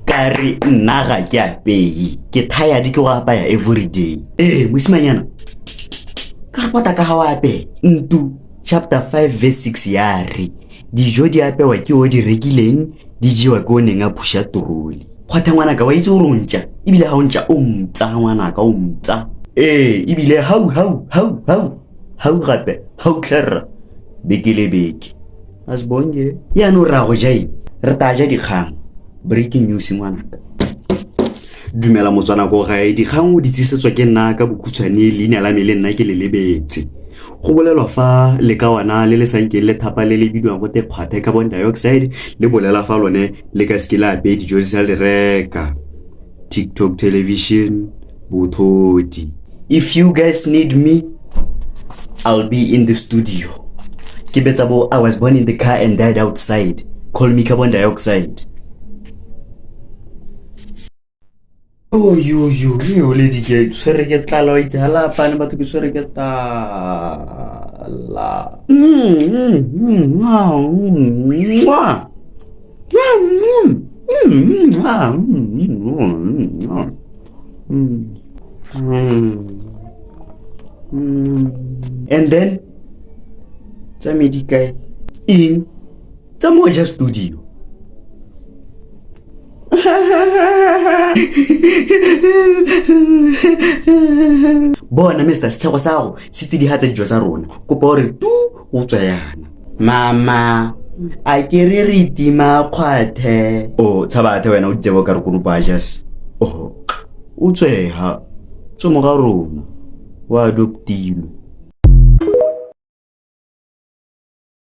Ka re nna ga ke apeye, ke tired ke go apaya everyday. Ee, mosimanyana, ka re pota ka ga o apeye. Ntu chapter 5 verse 6 ya re dijo di apewa ke o di rekileng, di jewa ke o neng a phusha toroli. Kgwatha ngwanaka, wa itse gore o ntša, ebile ga o ntša o mptsa ngwanaka, o mptsa. Ee, ebile hau hau hau hau hau gape hau tlerra beke le beke. Asibonge. Yaanong ra go ja eng? Re tla ja dikgang. Breaking news ngwanaka. Dumela Motswana ko gae, dikgang o di tsisetswa ke nna ka bokhutshwane, leina la me le nna ke le lebetse. Go bolelwa fa lekawana le le sankeng le thapa le le bidiwang go te kgwathe carbon dioxide le bolela fa lone le ka seke la apeye dijo di sa le reka. TikTok television, bothoti. If you guys need me, I'll be in the studio. Ke betsa bo I was born in the car and died outside. Call me carbon dioxide. Oh yo yo yo le di ke tshwere ke tlala wa itse ha la pane batho ke tshwere ke tlala. And then tsa me di kae? Eng? Tsa Moja Studio. Bona Mr. Setshego sa gago se tsidigatsa dijo tsa rona. Kopa gore tu o tswe yana. Mama, a ke re re tima kgwathe. O tshaba athe wena o ditsebo ka re konopa jas. Oh, o tsweha. Tswe mo ga rona. O adoptilwe.